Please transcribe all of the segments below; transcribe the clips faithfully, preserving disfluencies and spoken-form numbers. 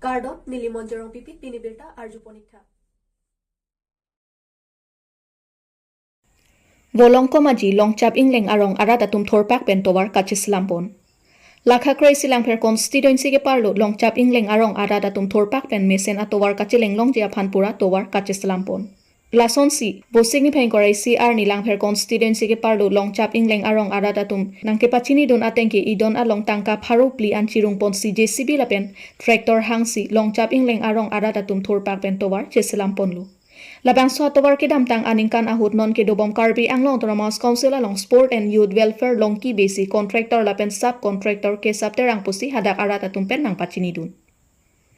Kardom, neli Monjorong Pipit, pini birta arju ponik tha. Volongkom aji Longchap Ingleng arong arat atum thorpak pen tovar kacheselampon. Lakha kre-isi Langpher constituency keparlo Longchap Ingleng arong arat atum thorpak pen mesen atovar kacheleng longji aphan pura tovar kacheselampon. Lasonsi, Vosik niphai ingkoi ra isi arni Langpher constituency keparlo Longchap Ingleng arong arat atum nangkepachinidun atengke idon along tangka pharo phli an chirungponsi J C B lapen tractor hangsi Longchap Ingleng arong arat atum thorpak pen tovar cheselamponlo. Labangso atovar kedamtang aningkan ahut non kedobom Karbi Anglong Autonomous Council along Sport and Youth Welfare longki besi contractor lapen sub contractor Kesap Terang pusi hadak arat atum pen nangpachinidun.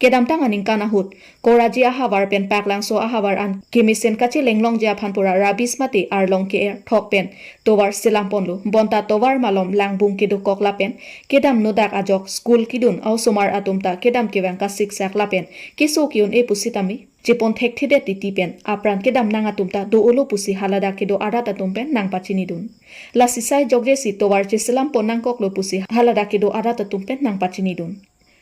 Kedamtang aningkan ahut, Koraji ahavar pen Paklangso ahavar an kemesen kacheleng longji aphan pura rabis mate arlong ke-er thok pen tovar selamponlo, bonta tovar malom langbung kedokok lapen kedam nodak ajok school kidun a-osomar atum ta kedam kevang kasiksak lapen keso ke-un-e pusitame chepon thekthedet titi pen apran kedam nang atum ta do-olo pusi haladak kedo arat atum pen nangpachinidun. Lasi sai jokjesi tovar cheselampon nangkoklo pusi haladak kedo arat atum pen nangpachinidun.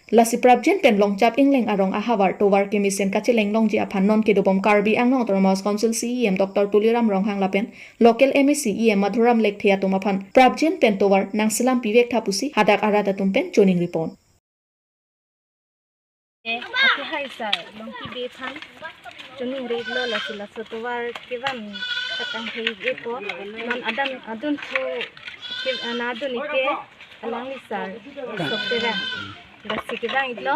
Lasi prapjin pen Longchap Ingleng arong ahavar tovar kemesen kacheleng longji aphan non kedobom Karbi Anglong Autonomous Council C E M Doctor Tuliram Ronghang lapen local M A C E M Madhuram Lekthe atum aphan prapjin pen tovar nangselampi vek tha pusi hadak arat atum pen choningripon. Eh, ake hai sa longki be aphan choningri-iklo, lasi laso tovar kevan katang hei epo non adan adun thu ke ana adun ike alangli sar Sok Terang. Lasi kevang-iklo.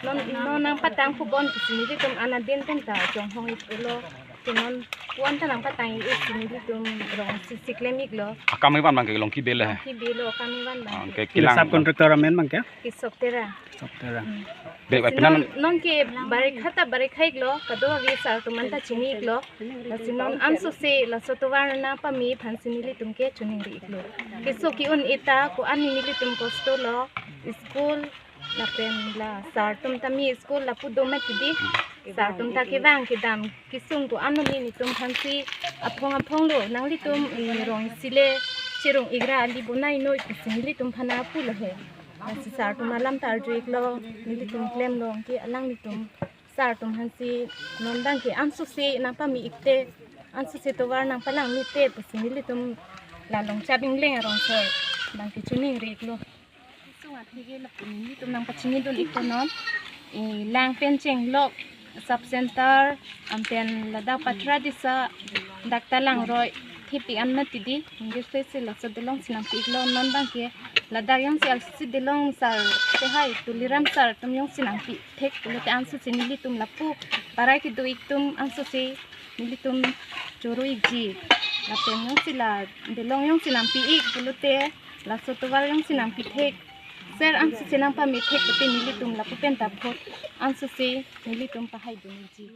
Non, non nangpatang pubon pusi nelitum ana din pen ta chonghong-iklo. Ke non puan ta nangpatang-ik pusi nelitum rong sisi klem-iklo. Akam kevan abang ke longki be le. Longki be lo akam kevan abang. Ah, ke. Ke kilang sub contractor amen abang ke? Ke Sok Terang. Sok Terang. Hmm. Be, be, non, pinan non ke barikha ta barikha-iklo, kadokave sar atum anta chini-iklo. Lasi non ansose laso tovar nangpame aphansi nelitum ke choningri-iklo. Keso ke-un-e ta ko-an nelitum kosto lo, school lapen la sar atum tame school lapu do mati di. Sar atum ta kevang kedam kesung ko-an nelitum aphansi aphong aphong lo, nanglitum, eh, rong isi le chirung-ik ra ali bonai noi pusi nelitum aphan apu lo he. Lasi sar atum alam ta arju-iklo, nelitum klemlo ke alanglitum sar atum aphansi non abang ke ansose nangpame-ik te, ansose tovar nangpalang-ik te pusi nelitum la Longchap Ingleng arong sar abang ke choningri-iklo. Sung atheke lapu nelitum nangpachinidun-ikpo non. Eh, Langpen Chenglok sub center, anpen ladak Patradisa, dak ta langroi thepik an mati di, ingir se se laso dolong si nangpi-iklo non abang ke, ladak jongsi alsi dolong sar, sehai Tuliram sar atum jongsi nangpi thek pulote ansose nelitum lapu parai kedo-ik atum ansose nelitum choro-ikji. Lapen jongsi la dolong jongsi nangpi-ik pulote laso tovar jongsi nangpi thek, sar ansose nangpame thek pulote nelitum lapu pen ta vote ansose nelitum pahaidun-ikji.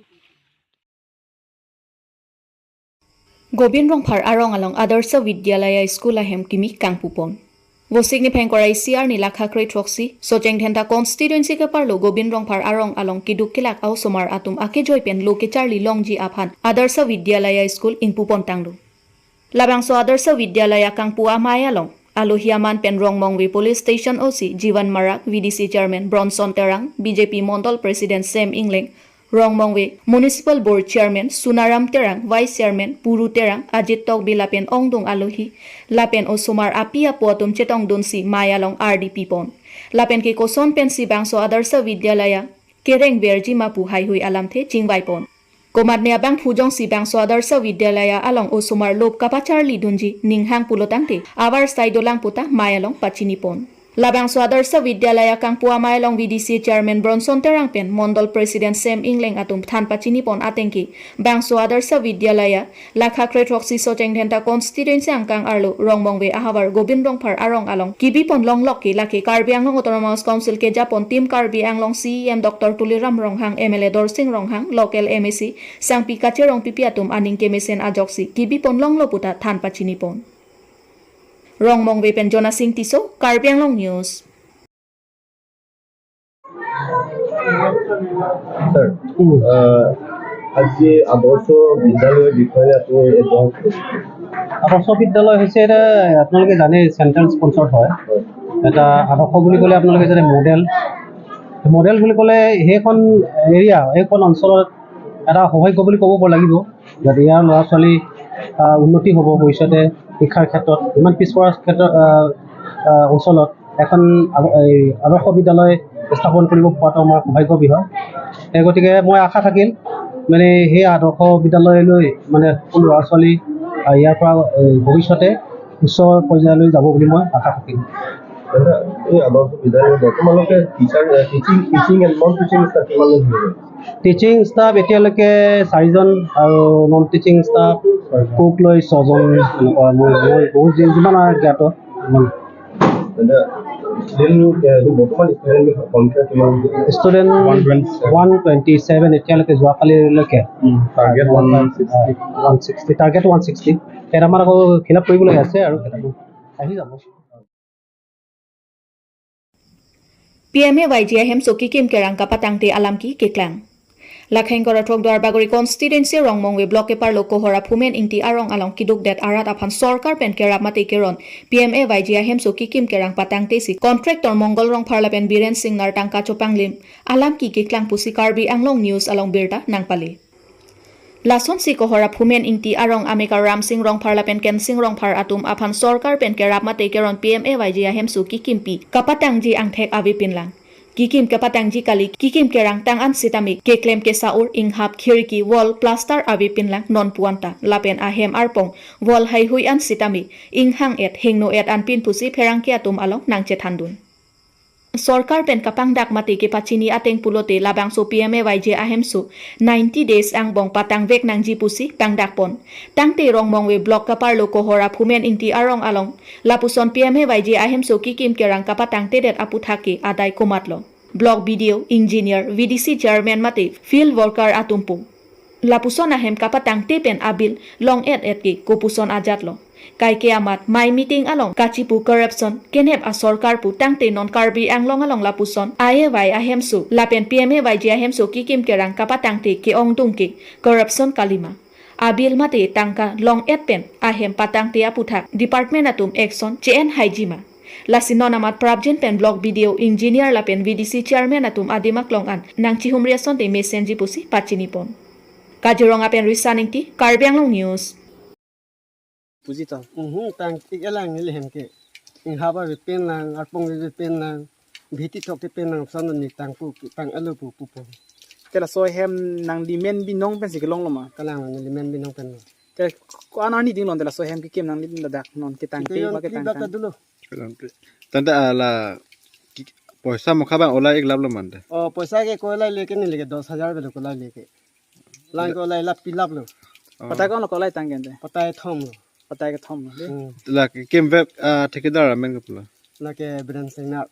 Gobin Rongphar arong along Adarsha Vidyalaya School ahem kimi kangpupon. Vosik niphai ingkoi ra isi arni Lakha kre-throksi Socheng Dhenta constituency keparlo Gobin Rongphar arong along keduk kelak a-osomar atum akejoi pen lo kecharli longji aphan Adarsha Vidyalaya School ingpupon tanglo. Labangso Adarsha Vidyalaya kangpu amei along alohi aman pen Rongmongve Police Station O C Jivan Marak, V D C Chairman Bronson Terang, B J P Mondol President Sem Ingleng, Rongmongve Municipal Board Chairman Sunaram Terang, Vice Chairman Puru Terang, Ajit Tokbi lapen ongdung alohi lapen osomar api apo atum chetongdunsi mei along ardi pipon. Lapen ke koson pensi bangso Adarsha Vidyalaya kereng verji ma pu haihui alamthe chingvaipon. Komatne abangphu jongsi bangso Adarsha Vidyalaya along osomar lop kapacharlidunji ninghang pulotangte avarsai dolang puta mei along pachinipon. Labangso Adarsha Vidyalaya kangpu amei along V D C Chairman Bronson Terang pen Mondol President Sem Ingleng atum than pachinipon atengke, bangso Adarsha Vidyalaya Lakha kre-throksi Socheng Dhenta constituency angkang arlo Rongmongve ahavar Gobin Rongphar arong along kebipon longlok ke lake Karbi Anglong Autonomous Council kejapon Team Karbi Anglong C E M Doctor Tuliram Ronghang, M L A Dorsing Ronghang, local M A C Sangpi Kache Rongpipi atum aning kemesen ajoksi kebipon longlo puta than pachinipon. Rongmongve pen Jonasing Tisso, Karbi Anglong News. Sir, আহ, আজি আদৰ্শ বিদ্যালয়ৰ বিষয়ে আপুনি এজন আদৰ্শ বিদ্যালয় হৈছে এটা, আপোনালোকে জানে, চেণ্ট্ৰেল স্পন্সৰ্ড হয়। এটা আদৰ্শ বুলি ক'লে আপোনালোকে জানে, মডেল, মডেল বুলি ক'লে সেইখন এৰিয়া, সেইখন অঞ্চলত এটা সৌভাগ্য বুলি ক'ব পৰা লাগিব, যাতে ইয়াৰ ল'ৰা ছোৱালী আহ, উন্নতি হ'ব ভৱিষ্যতে শিক্ষাৰ ক্ষেত্ৰত। ইমান পিছপৰা ক্ষেত্ৰত আহ, আহ, অঞ্চলত এখন আদ- এই আদৰ্শ বিদ্যালয় স্থাপন কৰিব পৰাটো আমাৰ সৌভাগ্য বিষয়। সেই গতিকে মই আশা থাকিল, মানে, সেই আদৰ্শ বিদ্যালয়লৈ, মানে, সকলো ল'ৰা ছোৱালী আহ, ইয়াৰ পৰা এই ভৱিষ্যতে উচ্চ পৰ্যায়লৈ যাব বুলি মই আশা থাকিল। দাদা, এই আদৰ্শ বিদ্যালয়ত তোমালোকে teacher teaching teaching and non teaching staff কিমান জন হৈ গ'ল? টিচিং ষ্টাফ এতিয়ালৈকে চাৰিজন আৰু নন টিচিং ষ্টাফ কুক লৈ ছজন, এনেকুৱা। মই মই বহুত যি- যিমান আৰু জ্ঞাত, ইমান। দাদা, ষ্টুডেণ্ট বৰ্তমান ষ্টুডেণ্ট সংখ্যা কিমান? ষ্টুডেণ্ট ওৱান টুৱেণ্টি ছেভেন এতিয়ালৈকে, যোৱাকালিলৈকে। Target one sixty. One sixty, target one sixty. কেইটামান আকৌ ফিল আপ কৰিবলগীয়া আছে আৰু কেইটামান আহি যাব। P M A Y G ahemso kikim kerang kapatangte alam ke keklang. Lakheng Korathok Duarbagori constituency Rongmongve block keparlo Kohora Phumen Ingti arong along kidukdet arat aphan sorkar pen kerap mate keron P M A Y G ahemso kikim kerang patangte si contractor Mongol Rongphar lapen Biren Singnar tangka chopanglim alam ke keklang pusi Karbi Anglong News along birta nangpale. Lasonsi Kohora Phumen Ingti arong amekar Ramsing Rongphar lapen Kensing Rongphar atum aphan sorkar pen kerap mate keron P M A Y G ahemso kikimpi kapatangji angthek avepinlang. Kikim kapatangji kali, kikim kerang tang an sitame keklem kesa-ur, inghap, khirki, wall, plaster avepinlang non puanta lapen ahem arpong wall heihui an sitame inghang et hingno et anpin pusi pherangke atum along nangchethandun. Sorkar pen kapangdak mate kepachini ateng pulote labangso P M A Y G ahemso ninety days angbong patangvek nangji pusi pangdakpon. Tangte Rongmongve block keparlo Kohora Phumen Ingti arong along lapuson P M A Y G ahemso kikim kerang kapatangtedet aputhak ke adai komatlo. Block B D O, engineer, V D C chairman mate field worker atum pu. Lapuson ahem kapatangte pen abill long-et-et ke kopuson ajatlo. Kaike amat mai meeting along kachipu corruption, kenep asorkar pu tangte non Karbi Anglong along lapuson I A Y ahemso lapen P M A Y G ahemso kikim kerang kapatangte ke-ongdung ke corruption kalima. Abill mate tangka long-et pen ahem patangte aputhak department atum action che-en haijima. Lasi non amat prapjin pen block B D O, engineer lapen V D C chairman atum adim aklong an nangchihumri asonte mesenji pusi pachinipon. Kaziranga pen Risa Ingti, Karbi Anglong News. Puji to. Mhm, tang tik elang neli hem ke. Inghap avepinlang, arpong avepinlang, bhiti thok avepinlang, son ni tangpu, tang alo pu pu pu. Te laso hem nangli men binong pensi kelonglo ma? Kalang neli men binong pen. Te ko-an arni ding lon te laso hem kikim nangli ladak non ketangte, yon ba ketang tang? Dolo. Tangte ala ki- poisa mokha bang olai ik lap lo mante. Oh, poisa ke kolai leke neli ke dos hajar belo kolai leke. Lang kolai lap pilap lo. Oh. Patai ko-an lo kolai tang kente? Patai thom lo. Patai kethom lo de. Hmm. La ke kemvek, ah, thekidar amen ke pulo. Lake Biren Singnar.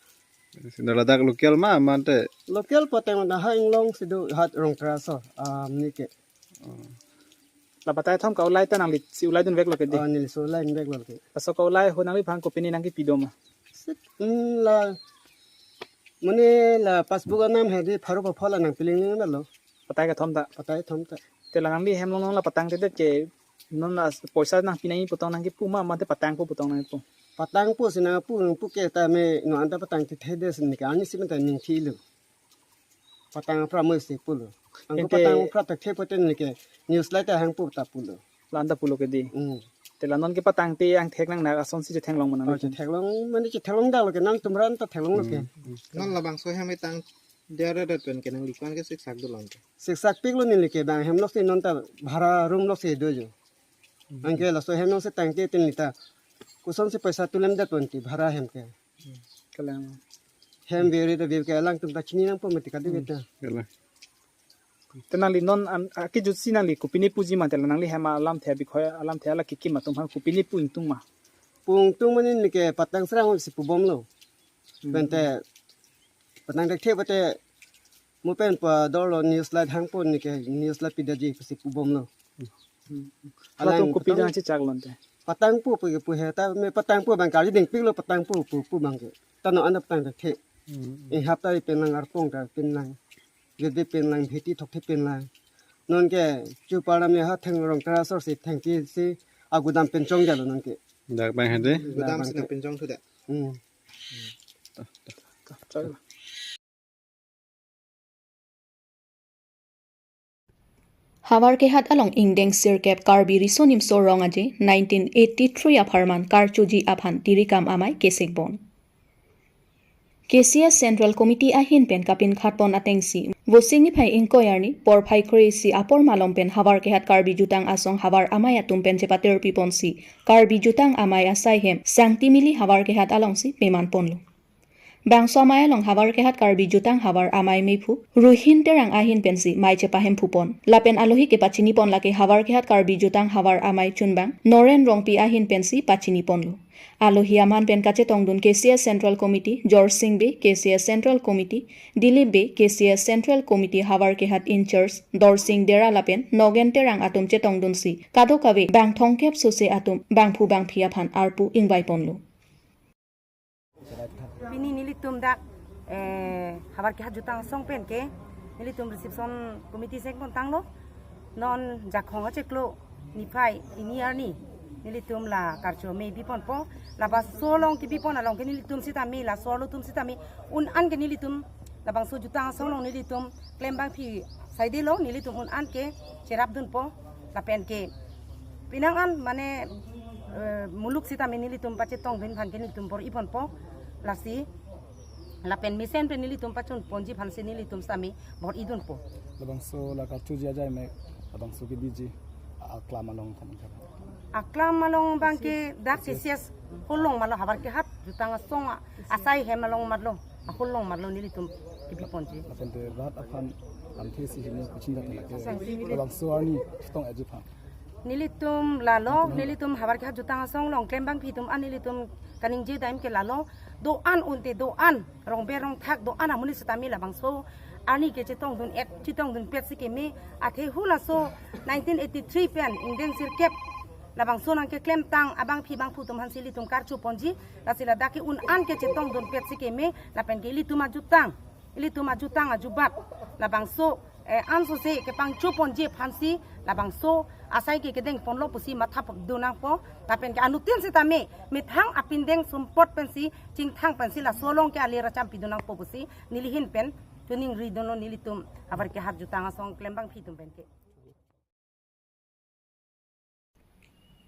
Singnar ladak local ma mante? Local patai mante ha inglong si do hat Rongtra so, ah, ni ke. Oh. La patai thom ka olai ta nangli si olai dunveklo ke de. Oh, neli si olai dunveklo ke. Laso ka olai ho nangliphan kopine nangkipi do ma? Sik, mm, la mane la passbook anam hedi pharo pho la nangpi linglelo. Patai kethom ta. Patai thom ta. Te la nangli hem long long la patangtedet ke non la poisa nangpi nangji pu tong nangkipu ma mate patangpo pu tong nangkipu? Patangpo si nangpu, nangpu ke ta me non anta patangte thede si neke ani si menta ningthilo. Patang aphrang mo si pulo. Angko ente patang aphrang ta the poten neke news light ta hangpu ta pulo. La anta pulo ke di. Hmm. Te la non ke patangte angthek nangnak asonsi chetheklong ma nang? Oh, chetheklong, mane chetheklong dalo ke nangtum ran ta theklonglo ke. Hmm. Non labangso hem tang dere det pen ke nangli ko-an ke siksak do lon ke? Siksak piklo neli ke bang hem lok si non ta bhara room lok si do jo. Hmm. Anke laso hem lok si tangte tin neli ta kosonsi poisa tulem det pon ti bhara hem ke. Kalang. Hem beri ta beri ke alangtum ta chini nangpo mati kadi beta. Kalang. Te nangli non an akejutsi nangli kopine puji ma te la nangli hem alamthe abikhoy alamthe ala kikim atum aphan kopine pu ingtung ma? Pu ingtung mane neke patang srang si pubomlo. Hmm. Pente patang thekthe pate mo pen pa dorlo news light hangpo neke news light pidaji si pubomlo. Hmm. Alang halatum kopi patang jang chechak lon te? Patangpo pu ke pu he ta me patangpo bang kali ding piklo patangpo pu pu bang ke. Ta non anta patang thekthe. Hmm. Inghap ta pinlang arpong ta pinlang. Gede pinlang bhiti thok the pinlang. Non ke chupar me ha theng Rongtra asor si thengpi si agudam pinchong jalo non ke. Dak bang hede? Gudam si nang pinchong thu da. Hmm. Chalo. Havarkehat along ingdeng sirkep Karbi Riso Nimso Rong Aje nineteen eighty-three apharman karchuji aphan tirikam amei keseng pon. K C S Central Committee ahin pen kapinkhat pon atengsi, Vosik niphai ingkoi arni porphai kre-isi apor malom pen Havarkehat Karbi Jutang Asong havar amei atum pen chepaterpi ponsi, Karbi Jutang Amei asai hem Sangti Mili Havarkehat alongsi peman ponlo. Bangso amei along Havarkehat Karbi Jutang havar amei mephu Ruhin Terang ahin pensi mei chepahemphu pon. Lapen alohi kepachini pon lake Havarkehat Karbi Jutang havar amei chunbang Noren Rongpi ahin pensi pachini ponlo. Alohi aman pen kachetongdun K C S Central Committee Jorsing Bey, K C S Central Committee Dilip Bey, K C S Central Committee Havarkehat in-charge Dorsing Dera lapen Nogen Terang atum chetongdunsi kadokave bang thomkep sose atum bangphu bangphi aphan arpu ingvai ponlo. Pini nelitum dak, eh, Havarkehat Jutang Asong pen ke nelitum reception committee seng pon tanglo. Non Jakhong achiklo niphai hini arni nelitum la karcho amei bi ponpo. Labangso along kebi pon along ke nelitum sitame, laso arlo atum sitame un-an ke nelitum labangso Jutang Asong along nelitum klembangphi saidelo, nelitum un-an ke cherapdunpo. Lapen ke penang an mane, eh, muluk sitame nelitum pachetongdun aphan ke nelitum bor-i ponpo. Lasi lapen mesen pen nelitum pachun ponji aphansi nelitum sitame bor-idunpo. Labangso la karchuji ajai mek, labangso kediji aklam along than. Aklam along abang ke dak K C S hall along malo, Havarkehat Jutang Asong a-, asai hem along malo, ahall along malo nelitum kebi ponji. Lapen te rat aphan lamthe si hini kuchin dat lake. Sangti Mili. Labangso arni chetong-eji aphan. Nelitum lalo, nelitum Havarkehat Jutang Asong along klembangphi atum an nelitum kaningje dam ke lalo, do-an unte do-an, rongber rongthak do-an amonit sitame labangso arni ke chetongdun-et, chetongdunpet si keme, athe halaso nineteen eighty-three pen ingdeng sirkep labangso nangkeklemtang abangphi bangphu atum aphansi ilitum karcho ponji, lasi ladak ke un-an ke chetongdunpet si keme, lapen ke ilitum ajutang, ilitum ajutang ajubat labangso, eh, ansose kepangcho ponji aphansi labangso asai ke kedeng ponlo pusi matha pon dun nangpo. Lapen ke anuttin sitame methang apindeng sumpot pensi chingthang pensi laso along ke ale racham pidun nangpo pusi neli ahin pen choningri dunlo nelitum Havarkehat Jutang Asong klembangphi atum pen ke.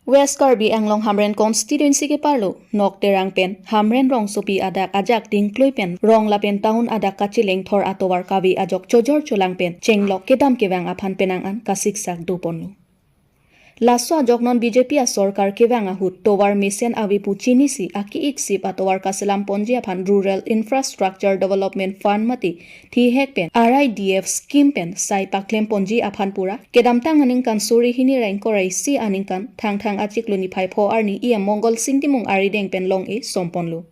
West Karbi Anglong Hamren constituency keparlo Nok Terang pen Hamren rongsopi adak ajak Tingkloi pen rong lapen town adak kacheleng thor atovar kave ajok chojor cholang pen chenglok kedam kevang aphan penang an kasiksak do ponlo. Laso ajok non B J P asorkar kevang ahut tovar mesen ave pu chinisi aki-ik sip atovar kaselam ponji aphan Rural Infrastructure Development Fund mate thihek pen R I D F scheme pen sai paklem ponji aphan pura kedamtang aningkan suri hini ra ingkoi ra isi aningkan Thangthang achiklo niphai pho arni E M Mongal Sing Timung arideng pen long-e som ponlo.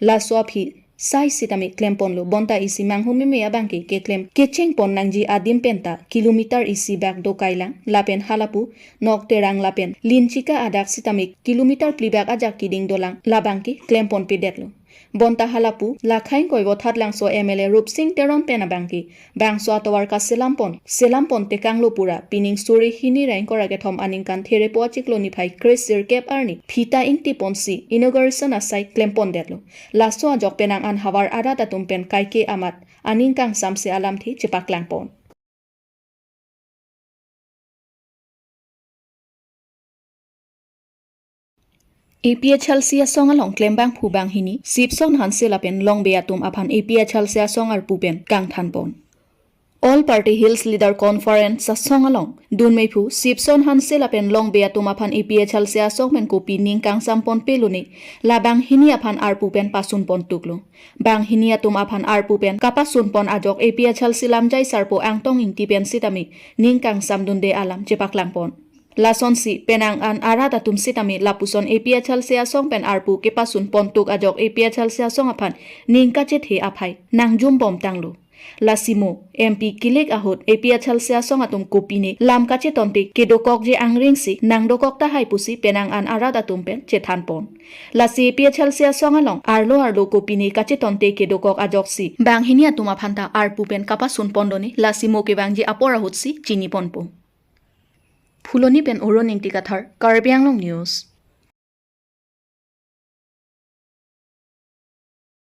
Laso aphi sai sitame klem ponlo, bonta isi manghumeme abang ke keklem kecheng pon nangji adim penta kilometer isi bak do kailang, lapen halapu Nok Terang lapen Linchika adak sitame kilometer phli bak ajak keding dolang, labang ke klem ponpedetlo. Bonta halapu Lakhaing Koivo Thatlangso M L A Rupsing Teron pen abang ke bangso atovar kaselam pon, selam pon tekanglo pura, pining suri hini ra ingkoi ra kethom aningkan Therepo achiklo niphai kre-sirkep arni phita ingti ponsi inauguration asai klem pondetlo. Laso ajok penang an havar arat atum pen kaike amat aning kangsamse alamthe chepaklang pon. A P H L C asong along klembangphu banghini Sibson Hanse lapen Longbey atum aphan A P H L C asong arpu pen kangthan pon. All Party Hills Leader Conference asong along dunmeiphu Sibson Hanse lapen Longbey atum aphan A P H L C asong pen kopi ning kangsam ponpelone, la banghini aphan arpu pen pasun pontuklo. Banghini atum aphan arpu pen kapasun pon ajok A P H L C lamjai sarpo Angtong Ingti pen sitame ning kangsamdunde alam chepaklang pon. Lasonsi penang an arat atum sitame lapuson A P H L C asong pen arpu kepasun pontuk ajok A P H L C asong aphan ning kachethe aphai nangjum bom tanglo. Lasi mo M P kilik ahut A P H L C asong atum kopine lam kachetonte kedokokji angrengsi nangdokok tahai pusi penang an arat atum pen chethan pon. Lasi A P H L C asong along arlo arlo kopine kachetonte kedokok ajoksi banghini atum aphanta arpu pen kapasun pondone, lasi mo kevangji apor ahutsi chini ponpo. Phuloni pen Orun Ingti Kathar, Karbi Anglong News.